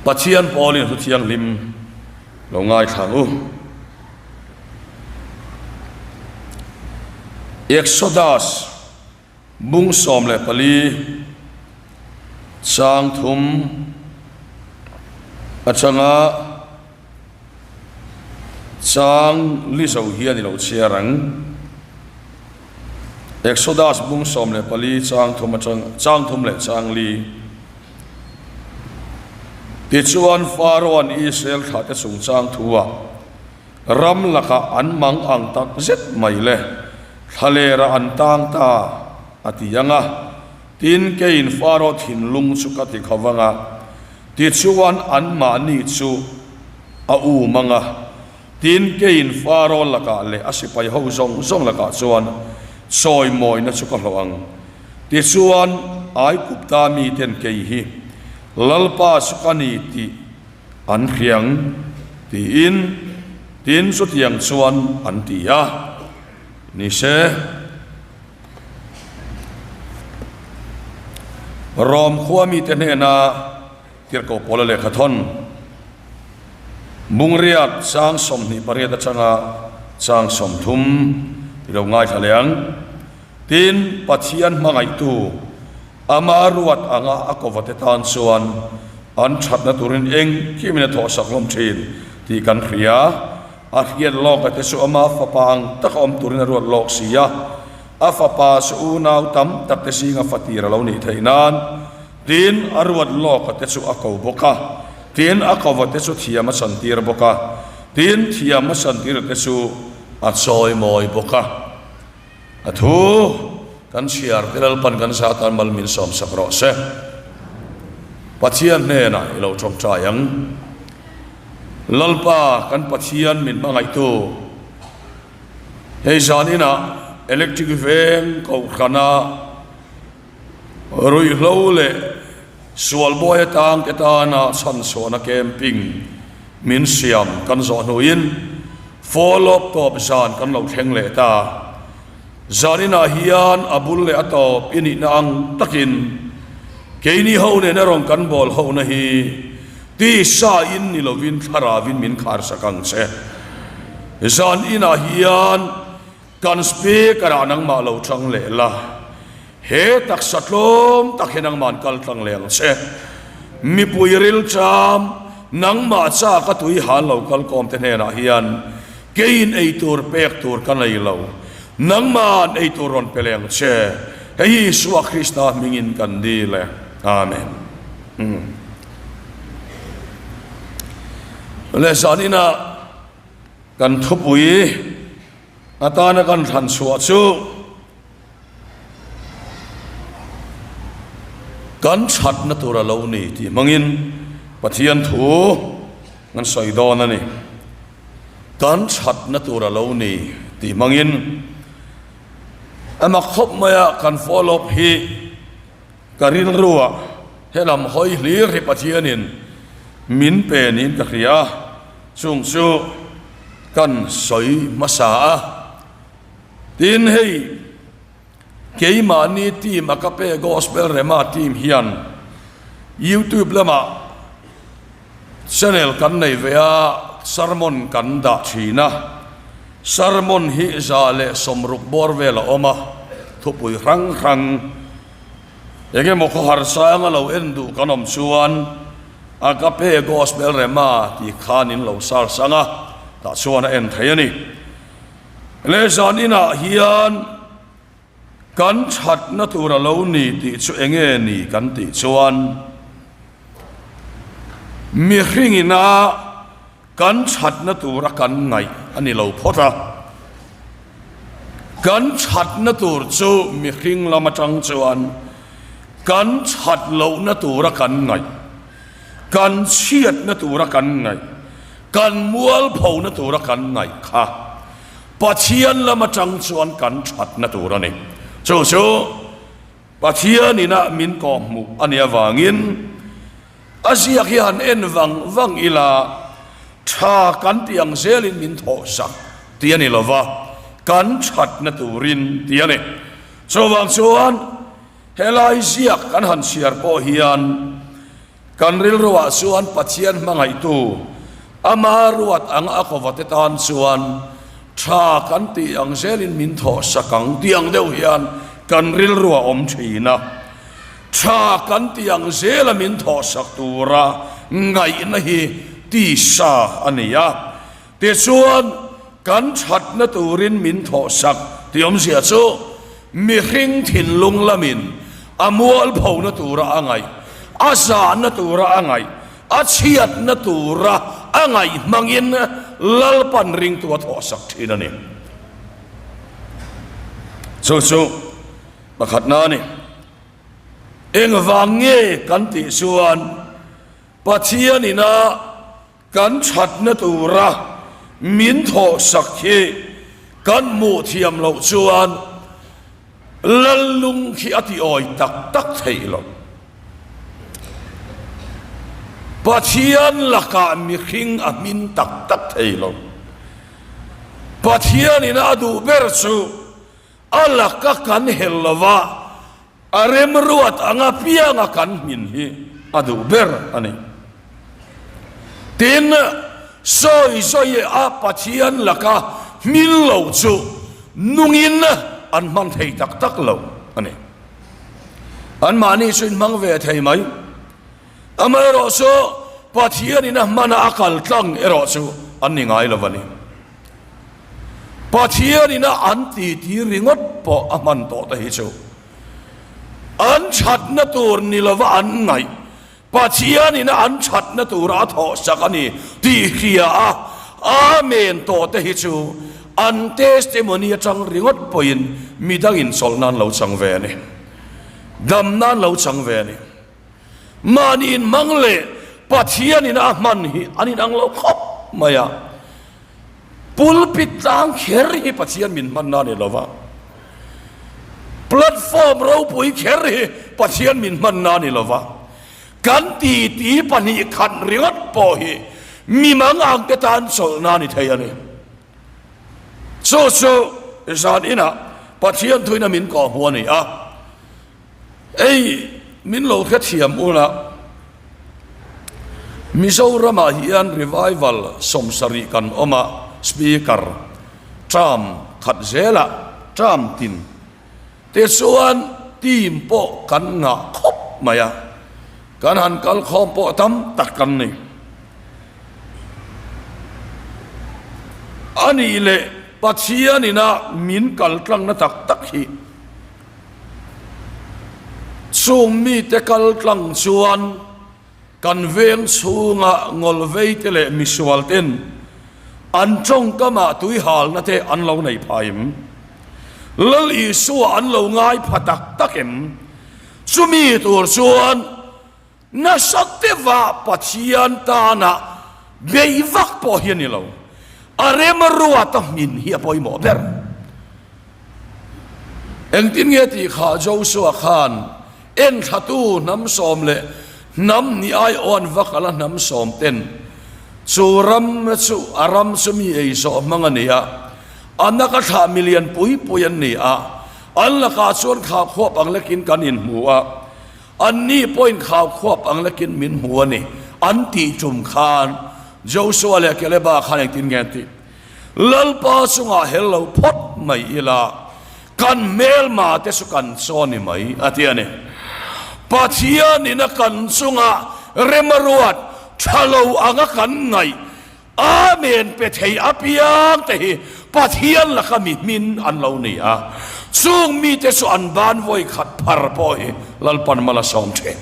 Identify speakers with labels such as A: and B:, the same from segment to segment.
A: Pathian pawlin thu thianghlim lo ngaithla ang u. Exodus bung 14 chang thum atanga chang li zo hian i lo chhiar ang. Exodus bung 14 chang thum atang chang thum leh chang li. Tichuan Pharaoh-a'n Israel thlahte chungchang thu-ah ram lakah an mang ang tak zet mai le, thlalera an tang ta, a ti ang a. Tin, keiin Pharaoh thinlung chu ka ti kho vang a, tichuan anmahni chu a um ang a. Tin, keiin Pharaoh lakah leh a sipai ho zawng zawng lakah chuan chawimawina chu ka hlawh ang. Tichuan, Aigupta miten kei hi Lalpa chu ka ni tih an hriang, tiin tin chutiang chuan an ti a. Ni se, Rom khua mite hnena Tirhkoh Paula lehkha thawn Bungriat chang 28 atanga chang 30 i lo ngaithla leh ang. Tin, Pathian hmangaihtu, ama ruat anga a kovate tan chuan an thatna turin engkimin a thawhsak hlawm thin tih kan hria. A hriat lawka te chu ama fapa ang taka awm turin a ruat lawk si a, a fapa chu unau tam tak te zinga fatir a lo nih theih nan. Tin, a ruat lawka te chu a ko bawk a, tin, a kova te chu thiam a chantir bawk a, tin, thiam a chantir te chu a chawimawi bawk a. A thu kan chhiar te Lalpan kan zah atan mal min sawmsak rawh se. Pathian hnenah i lo tawngtai ang. Lalpa kan Pathian min hmangaihtu, hei zan inah electric veng kohhrana ruihhlo leh sual buai atang te tana chhanchhuahna camping min siam kan zawh hnuin follow up tawp zan kan lo thleng leh ta. Zaninah hian a bul leh a tawp i nihna ang takin keini ho nena rawn kan bawl hona hi tisa in ni lovin thlarauin min kharsak ang che. Zaninah hian Kan Speaker ah nangmah lo tang leh la, he taksa tlawm tak hi nangmah an kal tlang leh ang che. Mipui rilṭam, nangmah chak a tui hal lo kal kawm te hnenah hian keiin ei tur pek tur ka nei lo, nangmah an ei tur rawn pe leh ang che. Hei hi Isua Krista hmingin kan dil e. Amen. Le zaninah kan thupui atana kan thlan chhuah chu kan thatna tur a lo ni tih hmangin Pathian thu kan sawi dawn a ni. Kan thatna tur a lo ni tih hmangin a mak khawp mai a, kan follow up hi ka rilruah helam hawi hlir hi Pathianin min pe niin ka hria a. Chung chu kan sawi hmasa a, tin hei keimahni team Agape Gospel Rema team hian YouTube lamah channel kan nei ve a, sermon kan dah thin a, sermon hi 160 bawr vel a awm a, thupui hrang hrang engemaw khawhar sanga lo en duh kan awm chuan Agape Gospel Rema tih khan in lo sar sang a, tah chuan a en thei a ni. Le zan inah hian kan thatna tur a lo ni tih chu enge ni kan tih chuan mihring ina kan thatna tura kan ngaih a ni lo phawt a. Kan thatna tur chu mihring lam atang chuan kan that lohna tura kan ngaih, kan chhiatna tura kan ngaih, kan mualphona tura kan ngaih kha Pathian lam atang chuan kan thatna tur a ni. Chu chu Pathianina min kawhhmuh a nih avangin A ziak hi han en vang vang ila, tha kan tih ang zelin min thawhsak tih a ni lo va, kan thatna turin tih a ni. Chuvang chuan helai ziak kan han chhiar pawh hian. Kan rilruah chuan Pathian hmangaihtu, ama ruat anga a kovate tan chuan tha kan tih ang zelin min thawhsak ang tih ang deuh hian kan rilru a awm thin a. Tha kan tih ang zela min thawhsak tura ngaihna hi tisa a ni a. Tichuan, kan thatna turin min thawhsak tih awmzia chu mihring thinlung lamin a mualphona tura a ngaih, a zahna tura a ngaih, a chhiatna tura a ngaih hmangin Lalpan ringtu a thawhsak thin a ni. Chu chu pakhatna a ni. Engvang nge kan tih chuan Pathian ina Kan thatna tura min thawhsak hi kan hmuh thiam loh chuan Lallung khi a tiawi tak tak theih lo. Pathian lakah mihring a hmin tak tak thei lo. Pathianin a duh ber chu a laka kan hel lova, A remruat anga pianga kan hmin hi a duh ber a ni. Tin, sawi sawi a Pathian laka hmin lo chu nungin an hman thei tak tak lo a ni. Anmahni chu inhmang ve thei mai. Amaherawh chu Pathianin a hmana a kal tlang erawh chu an ni ngai lo a ni. Pathianin a an titi ringawt pawh a hman tawh te hi chu an thatna tur ni lova an ngaih, Pathianin a an thatna tura a thawhsak a ni tih hria a Amen tawh te hi chu an testimony atang ringawt pawhin midangin chawlh nan lo chang ve a ni, dam nan lo chang ve a ni. Mahni inhmang leh Pathianin a hman hi an inang lo khawp mai a. Pulpit tlang kher hi Pathian min hmanna a ni lo va, platform ropui kher hi Pathian min hmanna a ni lo va, kan titi pahnih khat ringawt pawh hi mi mang ang te tan chawlhna a ni thei a ni. Chu chu zan inah Pathian thuina min kawhhmuh a ni a. Ei, min lo hrethiam ula, Mizoramah hian revival sawmsarih kan awm a, Speaker term khat zelah term tin te chuan team pawh kan ngah khawp mai a, kan han kal khawm pawh tam tak kan ni. A nih leh Pathianina min kal tlangna tak tak hi. Chung mite kal tlang chuan kan veng chhunga ngawlveite leh misualten an tawngkamah tuihalna te an lo nei pha em? Lal Isua an lo ngai pha tak tak em? Chumi tur chuan Nasa deuha Pathian tana beih vak pawh hi a ni lo. A remruata hmin hi a pawimawh ber. Engtin nge tih kha Joshua khan enthlatu hnam sawm leh hnam ni aiawh an va kal a hnam sawm ten chu ram chu a ram chu mi ei zawh hmang a ni a, a naka thlah milian pui pui an ni a, an lakah chuan kha khuap ang lekin kan inhmu a. Anni pawhin khau khuap ang lekin min hmu a ni, an tih tum khan Joshua leh Kaleba khan engtin nge an tih? Lalpa chungah hel lo phawt mai ila, kan hmelma te chu kan chaw ni mai, a ti a ni. Pathianin a kan chungah rem a ruat, tha lo anga kan ngaih, Amen pe thei apiang te hi Pathian laka mi hmin an lo ni a, chung mite chu an ban vawi khat phar pawh hi Lalpan mal a sawm thin.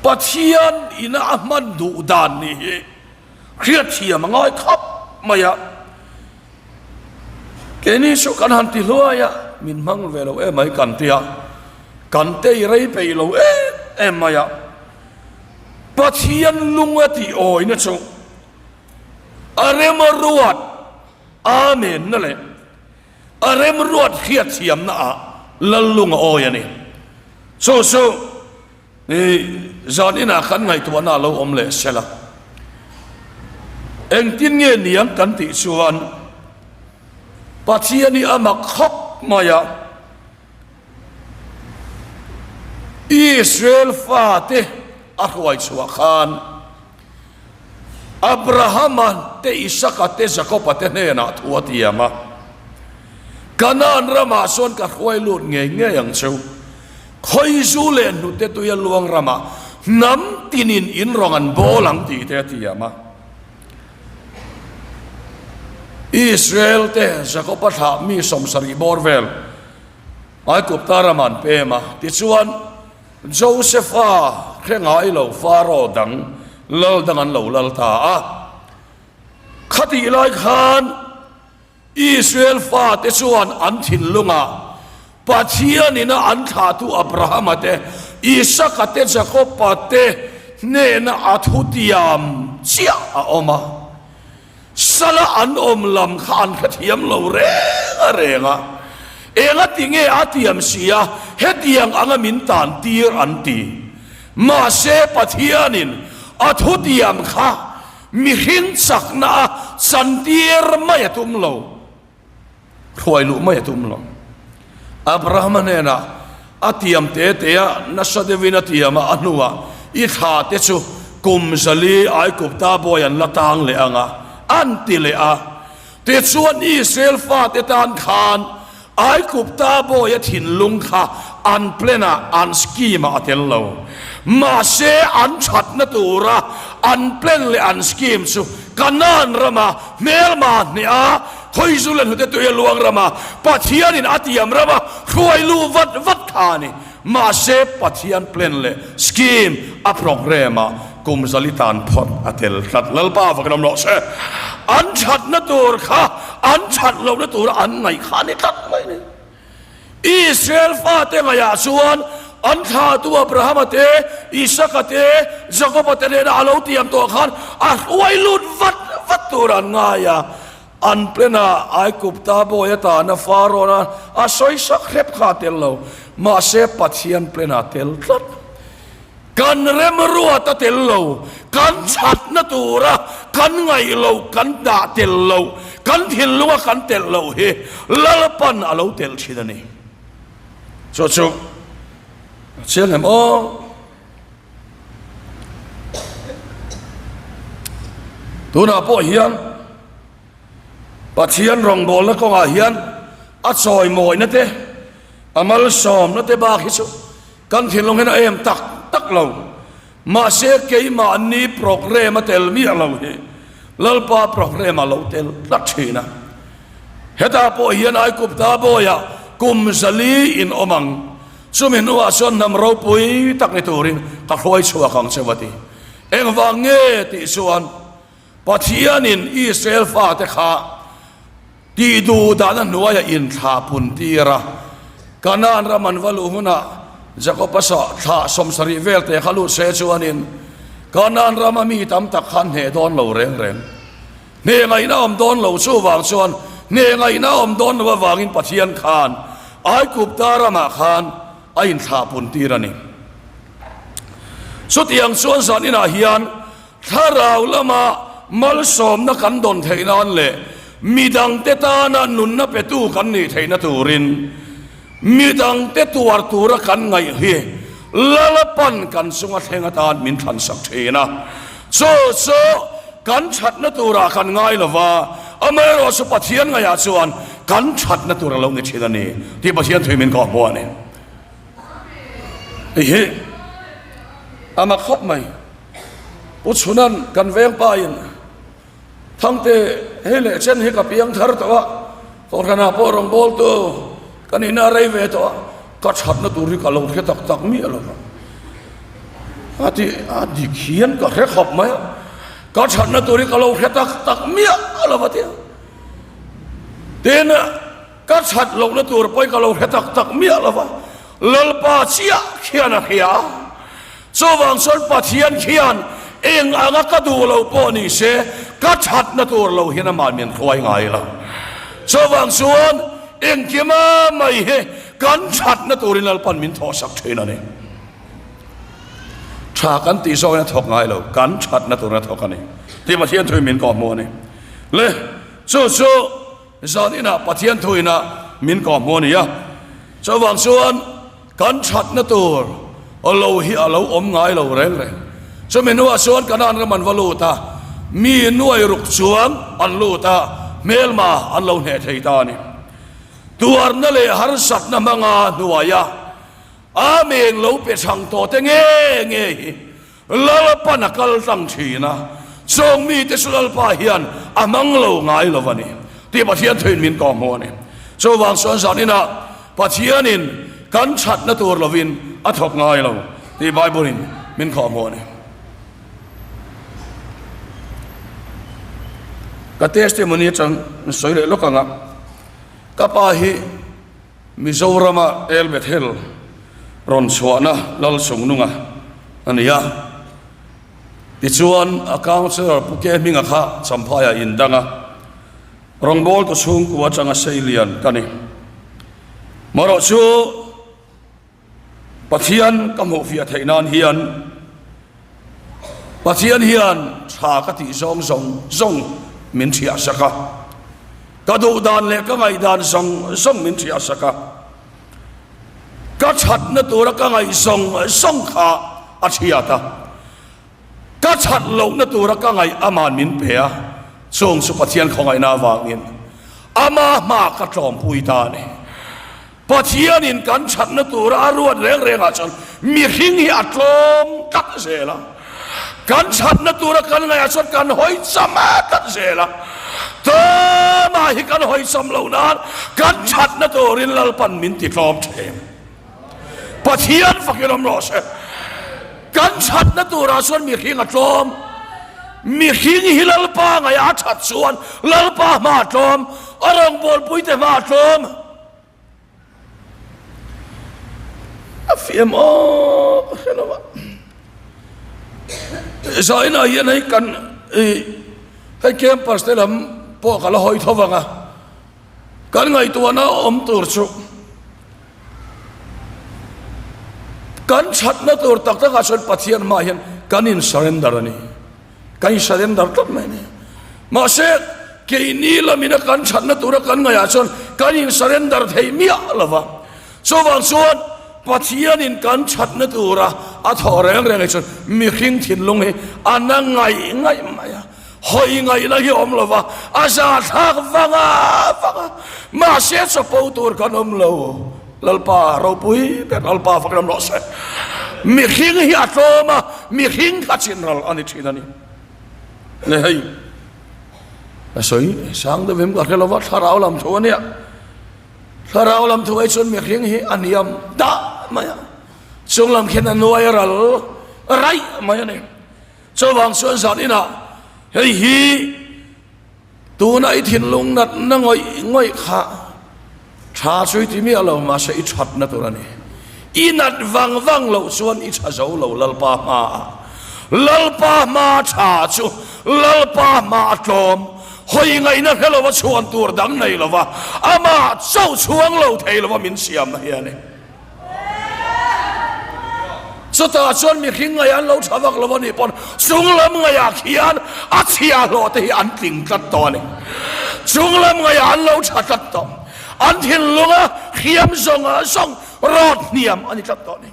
A: Pathian ina a hman duh dan ni hi hriatthiam a ngai khawp mai a. Keini chu kan han ti hluai a, min hmang ve lo em mai kan ti a, kan tei rei peih lo em em mai a. Pathian lung a tih awina chu a remruat Amen-na leh a remruat hriatthiamna ah Lal lung a awi a ni. Chu chu I zan inah kan ngaihtuahna a lo awm leh sel a, engtin nge niang kan tih chuan Pathian hi a mak khawp mai a. Israel fate a hruai chhuah khan Abrahama te, Isaka te, Jakoba te hnenah thu a tiam a, Kanaan ramah chuan ka hruai lut ngei ngei ang cheu. Khawizu leh hnute tuia luang ramah hnam tinin in rawng an bawl ang tih te a tiam a. Israel te Jakoba thlah mi 70 bawr vel Aigupta ramah an pem a, tichuan Josefa hre ngai lo Faro dang lal dang an lo lal ta a. Khatih lai khan Israel fate chuan an thinlungah Pathianin a an thlahtu Abrahama te, Isaka te, Jakoba te hnena a thutiam chiah a awm a. Sala an awm lam kha an hrethiam lo reng a reng a, engati nge a tiam si a, hetiang anga min tan tir an ti. Mahse Pathianin a thutiam kha mihring chakna a chantir mai a tum lo. Hruai luh mai a tum lo. Abrahama hnenah a tiam te te a, nasa deuhin a tiam a, a hnuah i thla te chu kum 400 Aigupta bawi an la tang leh ang a, an ti leh a. Tichuan Israel fate tan khan Aigupta bawia thinlung kha an plan-ah, an scheme-ah a tel lo. Mahse an thatna tura an plan leh an scheme chu Kanaan rama hmelma hneha Khawizu leh hnute tuia luang rama Pathianin a tiam rama hruai luh vat vat kha a ni. Mahse Pathian plan leh scheme a programme-ah kum 400 tan phawt a tel tlat. Lalpa vakin awm rawh se. An thatna tur kha an that lohna tura an ngaih kha a ni tlat mai a ni. Israel fate ngaihah chuan an thlahtu Abrahama te, Isaka te, Jakoba te nena a lo tiam tawh khan a hruai lut vat vat tur an ngai a. An plan-ah Aigupta bawi atana Farawn-a a sawisak hrep kha a tel lo. Mahse Pathian plan-ah a tel tlat. Kan remruat a tel lo, kan chhatna tura kan ngaih loh, kan dah tel loh, kan thinlunga kan telh loh hi Lalpan a lo telh thin a ni. Chu chu a chiang em aw? Tunah pawh hian Pathian rawngbawlna kawngah hian a chawimawina te, a malsawmna te bak hi chu kan thinlung hian a em tak tak lo. Mahse keimahni programme a tel miah lo hi Lalpa programme a lo tel tlat thin a. Hetah pawh hian Aigupta bawiah kum 400 in awm ang. Chumi hnuah chuan hnam ropui tak ni turin ka hruai chhuak ang che va ti. Engvang nge tih chuan Pathianin Israel fate kha tih duh dahna hnuaia inthlah pun tir a. Kanaan ram an va luh hunah Jakob-a thlah 70 vel te kha lut se chuanin Kanaan rama mi tam tak kha an hneh dawn lo reng reng. Hneh ngaihna awm dawn lo chuvang chuan hneh ngaihna awm dawn lo avangin Pathian khan Aigupta ramah khan a inthlah pun tir a ni. Chutiang chuan zan inah hian thlarau lama malsawmna kan dawn theih nan leh midangte tana nunna petu kan nih theihna turin midangte tuar tura kan ngaih hi Lalpan kan chunga thleng atan min thlansak thin a. Chu chu Kan thatna turah kan ngai lo va, amaherawh chu Pathian ngaihah chuan kan thatna tur a lo ni thin a ni tih Pathian thui min kawh hmuh a ni. Hei hi a mak khawp mai. Pu Chhunan kan veng pain Thangte hei leh chen hi ka piang thar tawh a, Kohhranah pawh rawngbawltu ka nihna a rei ve tawh a, ka thatna tur hi ka lo hre tak tak miah lo va. A ti a dik hian ka hre khawp mai a, ka thatna tur hi ka lo hre tak tak miah lo va tia. Tin, ka that lohna tur pawh hi ka lo hre tak tak miah lo va, Lalpa chiah khian a hria a. Chuvang chuan Pathian khian eng anga ka duh lo pawh ni se, ka thatna tur lo hian amah min hruai ngai lo. Chuvang chuan engkima mai hi kan thatna turin Lalpan min thawhsak thin a ni. Tha kan tih zawkin a thawk ngai lo, kan thatna turin a thawk a ni. Tih Pathian thuin min kawhhmuh a ni. Le, chu chu zan inah Pathian thuin ah min kawhhmuh a ni a. Chuvang chuan kan thatna tur. Lo hi a lo awm ngai lo reng reng. Chumi hnuah chuan Kanaan ram an va lut a, mi nuai ruk chuan an lut a, hmelma an lo hneh thei ta a ni. Tuarna leh harsatna hmanga hnuaia Amen lo pe chhang tawh te nge nge hi Lalpan a kal tlang thin a, chawng mite chu Lalpa hian a hmang lo ngai lo a ni tih Pathian thuin min kawh hmuh a ni. Chuvang chuan zan inah Pathianin kan thatna tur lovin a thawk ngai lo tih Bible-in min kawh hmuh a ni. Ka testimony atang sawi leh lawk ang a, ka pa hi Mizorama El Bethel rawn chhuahna Lalchungnunga a ni a. Tichuan, a Councillor Pu Ke Hminga kha Champhaiah in dang a, rawngbawltu chhungkua atanga seilian ka ni. Marawh chu Pathian ka hmuhfiah theih nan hian Pathian hian tha ka tih zawng zawng zawng min thiah sak a, ka duh dan leh ka ngaihdan zawng zawng min thiah sak a, ka thatna tura ka ngaih zawng zawng kha a thiat a, ka that lohna tura ka ngaih aman min pe a, chung chu Pathian khawngaihna avangin ama hma ka tlawmpui ta a ni. Pathianin kan thatna tura a ruat reng rengah chuan mihring hi a tlawm tlat zel a, kan thatna tura kan ngaihah chuan kan hawi cham tlat zel a, tlawmah hi kan hawi cham loh nan kan thatna turin Lalpan min ti tlawm thin. Pathian fakin awm rawh se. Kan thatna turah chuan mihring a tlawm. Mihring hi Lalpa ngaihah a that chuan Lalpa hma a tlawm, a rawngbawlpuite hma a tlawm. A fiam aw ka hre lo a. Zainah hian hei kan i hei campus te lam pawh ka la hawi tho vang a. Kan ngaihtuahna awm tur chu kan thatna tur tak takah chuan Pathian hmaah hian kan in surrender a ni. Kan in surrender tlat mai a ni. Mahse, keini lamina kan thatna tura kan ngaihah chuan kan in surrender thei miah lo va. Chuvang chuan Pathianin kan thatna tura a thawh reng reng hi chuan mihring thinlung hi a na ngaih ngaih mai a. Hawi ngaihna hi awm lo va, a zahthlak vang a vang a. Mahse chapo tur kan awm lo. Lalpa ropui ber Lalpa fak ram rawh se. Mihring hi a tlawm a, mihring kha chinral a ni thin a ni. Le hei, a sawi sang deuh em ka hre lo va, thlarau lam thu a nia. Thlarau lam thu ai chuan mihring hi a hniam dah mai a, chung lam khian a nuai ral raih mai a ni. Chuvang chuan zan inah hei hi tuna i thinlung natna ngawih ngawih kha tha chu i ti miah lo mahse i thatna tur a ni. I nat vang vang loh chuan i tha zo lo Lalpa hmaah. Lalpa hma tha chu Lalpa hma a tlawm. Hawi ngaihna hre lova chhuan tur dang nei lova amah chauh chhuang lo thei lova min siamna hi a ni. Chutah chuan mihring ngaih an lo tha vak lo a nih pawn chung lam ngaihah khian a chhiahhlawh te hi an tling tlat tawh a ni. Chung lam ngaihah an lo tha tlat tawh. An thinlunga hriam zawng zawng rawt hniam a ni tlat tawh a ni.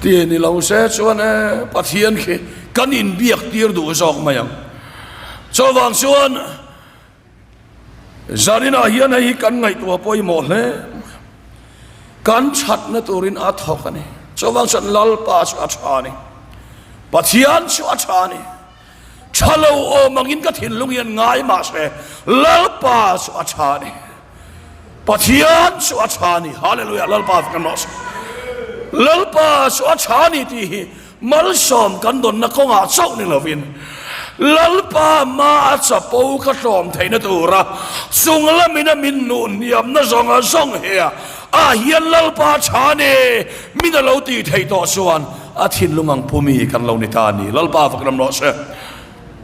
A: Ti ni lo se chuan e Pathian khi kan inbiak tir duh zawk mai ang. Chuvang chuan Zaninah hian hei hi kan ngaihtuah pawimawh hle mai. Kan thatna turin a thawk a ni. Chuvang chuan Lalpa chu a tha a ni. Pathian chu a tha a ni. Tha lo awm angin ka thinlung hian ngai mah se Lalpa chu a tha a ni. Pathian chu a tha a ni. Hallelujah Lalpa kan rawh se. Lalpa chu a tha a ni tih hi Malsawm kan dawnna kawngah chauh ni lovin Lalpa hma a chapo ka tlawm theihna tura chung lamina min nuh hniamna zawng a zawng he a ah hian Lalpa tha ni min a lo tih theih tawh chuan a thinlung ang pu mi kan lo ni ta a ni. Lalpa fak ram rawh se.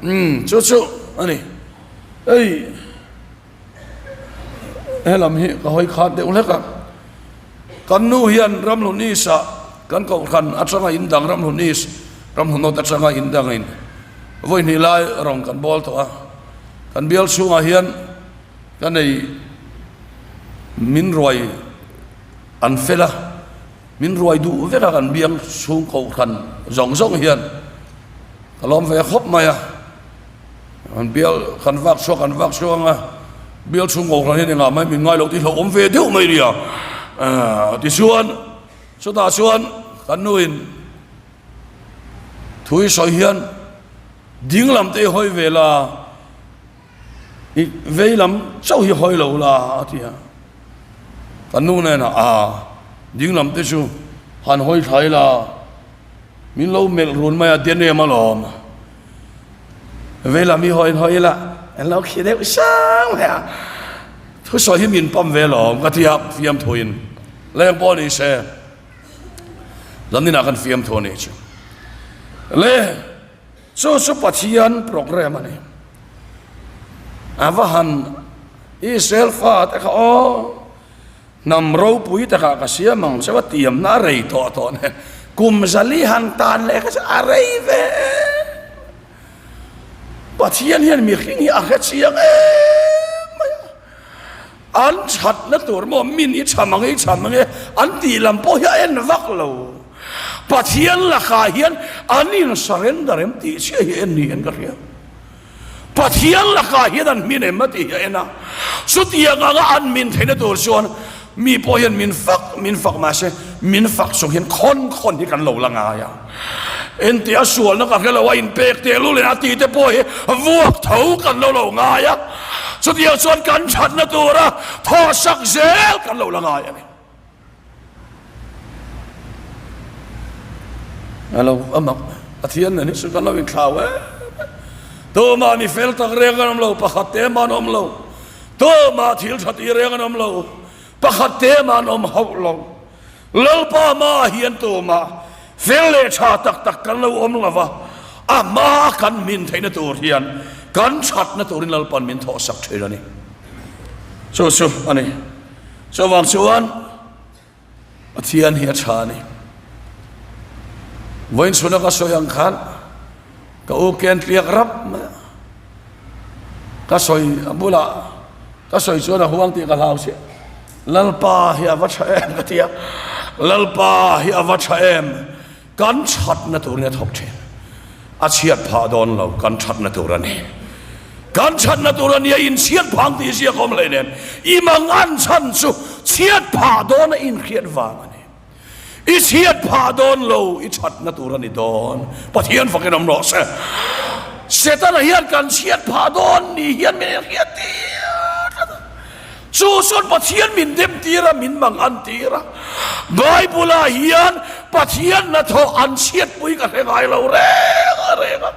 A: Umm chu chu a ni. Hei helam hi ka hawi khat deuh hlek a. Kan nu hian Ramhlun East-ah kan kohhran atanga in dang Ramhlun East, Ramhlun North atanga in dangin vawi hnih lai rawng kan bawl tawh a. Kan bial chhungah hian ka nei min ruai. An fel a, min ruai duh vek a kan biang chhung kohhran zawng zawng hian ka lawm ve khawp mai a. Kan bial kan vak chhuak kan vak chhuak anga bial chhung kohhran hian engah mai min ngai lo tih hlauhawm ve deuh mai nia. Tichuan chutah chuan kan nuin thu i sawi hian ding lam te i hawi ve la, i vei lam chauh hi hawi lo la a ti a. Kan nu hnenah a ding lam te chu han hawi thlai la, min lo melh run mai a, den em alawm. Vei lam hi hawi hawi ila an lo khi deuh sang mai a, thusawi hi min pam ve alawm ka ti a, fiamthuin leng pawh ni se. Lamninah kan fiam thu a nih chu. Le chu chu Pathian program a ni. A va han Israel fa te kha aw hnam ropui takah ka siam ang che va tiamna a rei tawh tawh nen kum zali han tan leh kha chu a rei ve. Pathian hian mihring hi a hre chiang em mai a. An thatna tur maw min i cham ang e i cham ang e an tih lam pawh hi a en vak lo. Pathian lakah hian an in surrender em tih chiah hi en niin ka hria. Pathian lakah hian an hmin em a tih hi a en a. Chutiang anga an min theihna tur chuan mi pawh hian min fak min fak mahse min fak chung hian khawn khawn hi kan lo la ngai a. Engtia a sualna ka hre lo a inpek teh lul in a tih te pawh hi vuak tho kan lo lo ngai a, chutiang chuan kan thatna tura thawhsak zel kan lo la ngai a ni. A lo a mak Pathian nen hi chu kan lo inthlau em em. Tumah mi fel tak reng an awm lo, pakhat te mah an awm lo. Tumah thil tha tih reng an awm lo, pakhat te mah an awm hauh lo. Lalpa hmaah hian tumah fel leh tha tak tak kan lo awm lo va, a hmaa kan hmin theihna tur hian kan thatna turin Lalpan min thawhsak thin a ni. Chu chu a ni. Chuvang chuan Pathian hi a tha a ni. Vawiin chhuna ka sawi ang khan ka u ken tliak rap mai a, ka sawi a bulah ka sawi chuan a huang tih ka hlau chiah. Lalpa hi a va tha em ka ti a, Lalpa hi a va tha em, kan thatna turin a thawk thin, a chhiat phah dawn lo, kan thatna tur a ni, kan thatna tur a ni a inchhiat phang tih ziak awm hlei nen, i mangan chhan chu chhiat phah dawn a inhriat vang a ni. I chhiat phah dawn lo, i thatna tur a ni dawn. Pathian fakin awm rawh se. Setana hian kan chhiat phah dawn ni hian min inhriat tir tlat a. Chu chuan Pathian min dem tir a, min mang an tir a. Bible-ah hian Pathian hnathawh an chhiatpui ka hre ngai lo reng a reng a.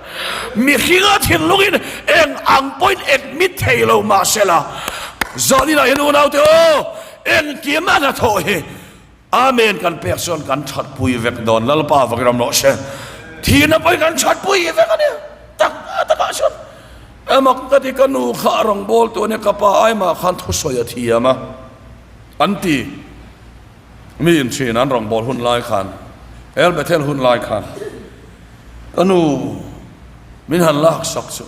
A: Mihringa thinlungin eng ang pawhin admit thei lo mahsela, zaninah hian unaute aw, engkim a hnathawh hi Amen kan pek chuan kan thatpui vek dawn Lalpa vak ram rawh se thihna pawhin kan thatpui vek a nia tak takah chuan emak ka ti ka nu kha a rawngbawltu a nia ka pa aimah khan thusawi a thiam a an ti mi in thin an rawngbâwl hun lai khan El Bethel hun lai khan ka nu min han laksak chu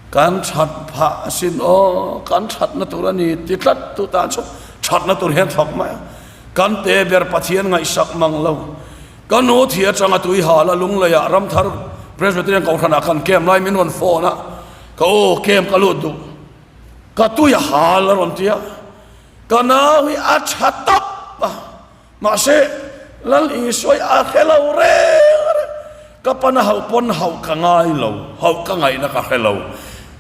A: Kan that phah asin aw, kan thatna tur a ni ti tlat tu tan chu thatna tur hian thawk mai a. Kan te ber Pathian ngaihsak mang lo. Ka nu thi atanga tui hal a Lungleiah Ramthar Presbyterian Kohhranah kan camp lai min rawn phone a, ka u camp ka lut duh, ka tui a hal a rawn ti a, ka nau hi a tha tawp a. Mahse, Lal Isua hi a hre lo reng reng. Ka pana hauh pawn hauh ka ngai lo, hauh ka ngaihna ka hre lo.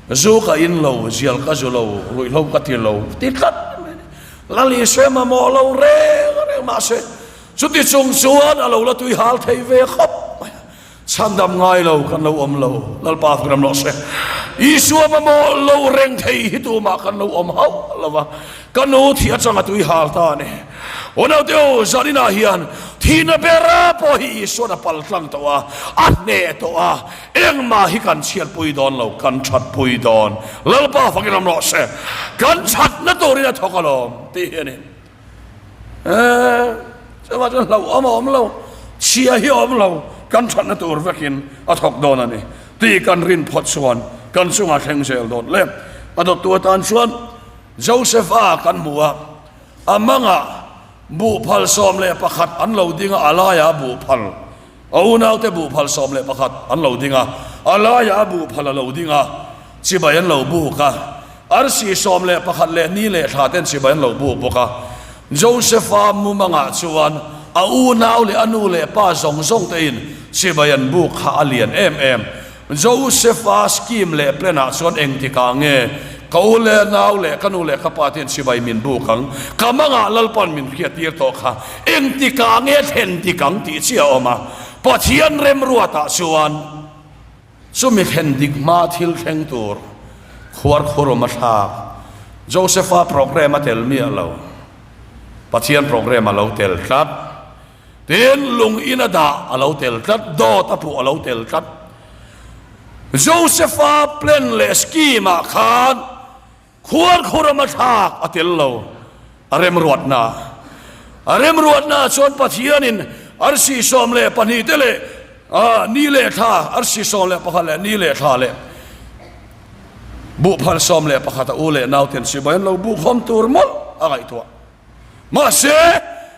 A: Zu ka in lo, zial ka zu lo, ruihhlo ka ti lo, ti tlat mai a ni. Lal Isua hi mamawh lo reng reng. Mahse, chuti chung chuan a lo la tui hal thei ve khawp mai a. Chhandam ngai lo kan lo awm lo, Lalpa fak ram rawh se. Isua mamawh lo reng thei hi tumah kan lo awm hauh lo va, ka nu thi atanga tui hal ta a ni. Unaute u, zaninah hian thihna bera pawh hi Isuan a pal tlang tawh a, a hneh tawh a, engmah hi kan chhiatpui dawn lo, kan thatpui dawn. Lalpa fak ram rawh se. Kan thatna turin a thawk alawm tih hi a ni. Chuvang chuan hlauhawm a awm lo, chhia hi a awm lo, kan thatna tur vekin a thawk dawn a ni tih kan rin phawt chuan kan chungah thleng zel dawn le. A dawttu atan chuan Joseph-a kan hmu a, a mangah. Buhphal 11 an lo ding a, a laiah buhphal, a unaute buhphal 11 an lo ding a, a laiah buhphal a lo ding a, chibai an lo buk a. Arsi 11 leh ni leh thla ten chibai an lo buk bawk a. Josefa mumangah chuan a unau leh a nu leh pa zawng zawng tein chibai an buk kha a lian em em. Josefa scheme leh plan ah chuan engtikah nge ka u leh nau leh ka nu leh ka pa te hian chibai min buk ang, ka mangah Lalpan min hriattir tawh kha engtikah nge thlen dik ang tih chiah a awm a. Pathian remruatah chuan chumi thlen dik hma thil thleng tur khuarkhurum a thlak. Josefa program a tel miah lo, Pathian program a lo tel tlat. Tin, lung in a dah a lo tel tlat, dawt a puh a lo tel tlat. Josefa plan leh scheme ah khan khuarkhuram a thlak a tel lo, a remruatna. A remruatna chuan Pathianin arsi 12 te leh ni leh thla, arsi 11 leh ni leh thla leh buhphal 11 a u leh nauten sipai an lo buhkhawm tur mawlh a ngaihtuah. Mahse,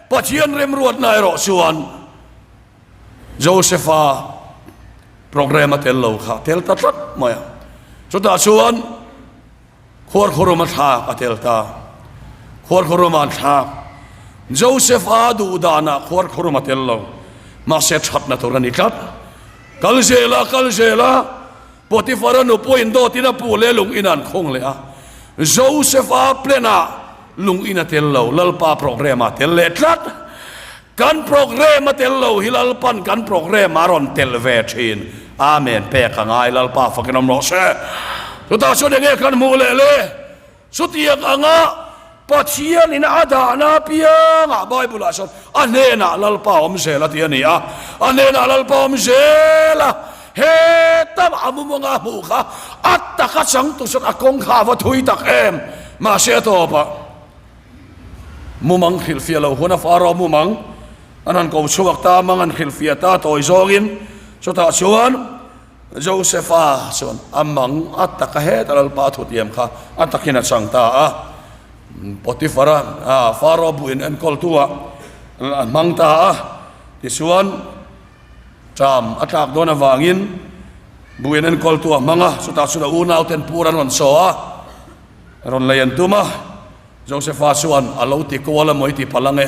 A: Pathian remruatna erawh chuan Josefa program a tel lo kha tel ta tlat mai a. Chutah chuan khuarkhurum a thlak a tel ta. Khuarkhurum an thlak. Josefa duh danah khuarkhurum a tel lo. Mahse, thatna tur a ni tlat. Kal zel a, kal zel a. Potifara nupuiin dawtin a pu leh lung in an khung leh a, Josefa plan ah lung in a tel lo, Lalpa program ah tel leh tlat. Kan program a tel lo hi Lalpan kan program ah rawn tel ve thin. Amen pek a ngai, Lalpa fakin awm rawh se. Chutah chuan enge kan hmuh leh le? Chutiang anga Pathianin a dahna apiangah Bible-ah chuan a hnenah Lalpa awm zel a ti a ni a, a hnenah Lalpa awm zel a, heta a mumanga hmuh kha a taka changtu chuan a kawng kha a va thui tak em! Mahse a tawpah mumang hrilhfiah loh hun a Pharaoh mumang an han ko chhuak ta, mang an hrilhfiah ta tawi zawngin chutah chuan Josefa chuan a mang a taka heta Lalpa thutiam kha a takin a chang ta a. Potifara, Pharaoh buin enkawltu ah a hmang ta a. Tichuan, ṭam a tlak dawn avangin buin enkawltu a hmang a, chutah chuan a unauten pur an rawn chaw a, rawn lei an tum a. Josefa chuan a lo ti kual a mawi ti palh ang e.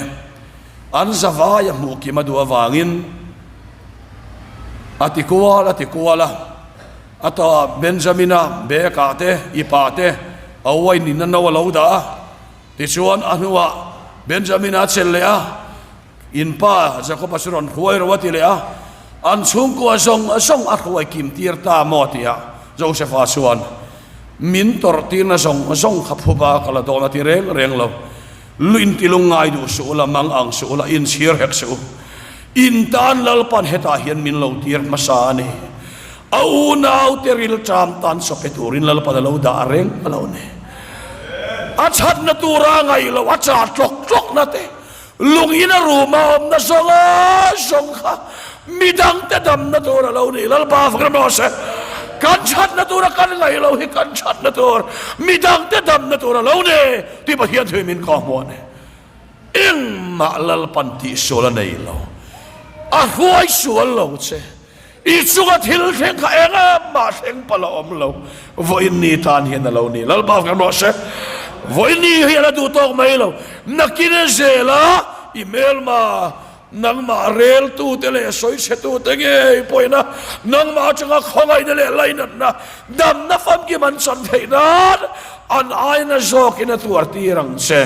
A: An zavai a hmuh kim a duh avangin a ti kual a ti kual a. A tawhah Benjamina bag-ah te, ipah te a wine in a no a lo dah a. Tichuan a hnuah Benjamina a chelh leh a. In pa Jakob-a chu rawn hruai ro a ti leh a, an chhungkua zawng zawng a hruai kim tir ta maw tihah Josefa chuan, Min tawrh tirna zawng zawng kha phuba ka la dawn a ti reng reng lo. Lu inti lungngai duh suh ula, mang ang suh ula, inchhir hek suh u. In tan Lalpan hetah hian min lo tir hmasa a ni. A unaute rilṭam tan chaw pe turin Lalpan a lo dah reng a lo ni. A chhatna tura ngaih loh a chah tlawk tlawkna te, Lung in a room a awmna zawng a zawng kha midangte damna tur a lo ni. Lalpa fak ram rawh se. Kan thatna tura kan ngaih loh hi kan thatna tur, midangte damna tur a lo ni tih Pathian thu hi min kawhhmuh a ni. Engmah Lalpan tihsual a nei lo. A hruai sual lo che. I chunga thil thleng kha engmah thleng palh a awm lo. Vawiin ni tan hian a lo ni. Lalpa kan rawh se. Vawiin ni hian a duh tawk mai lo. Nakin e zela i hmelma nangmah reltute leh sawichhetute ngei pawhin a nangmah atanga khawngaihna leh lainatna damna famkim an chan theih nan an aina zawkin a tuar tir ang che.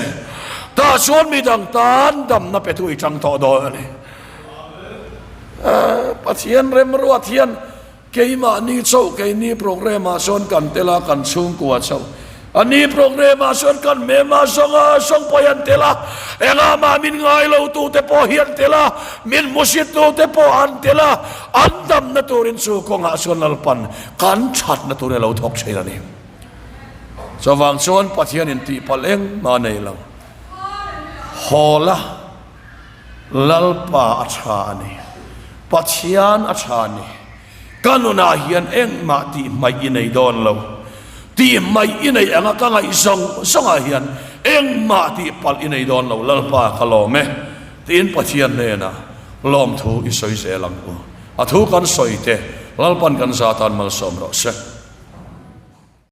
A: Tah chuan midang tan damna petu i tang tawh dawn a ni. Pathian remruat hian keimahni chauh keini program ah chuan kan tel a, kan chhungkua chauh. A ni program ah chuan kan hmelma zawng a zawng pawh hi an tel a, engah mah min ngai lo tu te pawh hi an tel a, min hmusit tu te pawh an tel a, an damna turin chu kawngah chuan Lalpan kan thatna tur hi a lo thawk thin a ni. Chuvang chuan Pathianin tihpalh engmah a nei lo. Haw la. Lalpa a tha a ni. Pathian a tha a ni. Ka nunah hian engmah tih hmaih i nei dawn lo. Tih hmaih i neih anga ka ngaih zawng zawngah hian Engmah tih palh i nei dawn lo, Lalpa ka lawm e, tiin Pathian hnenah lawmthu i sawi zel ang u. A thu kan sawi te Lalpan kan za tan malsawm rawh se.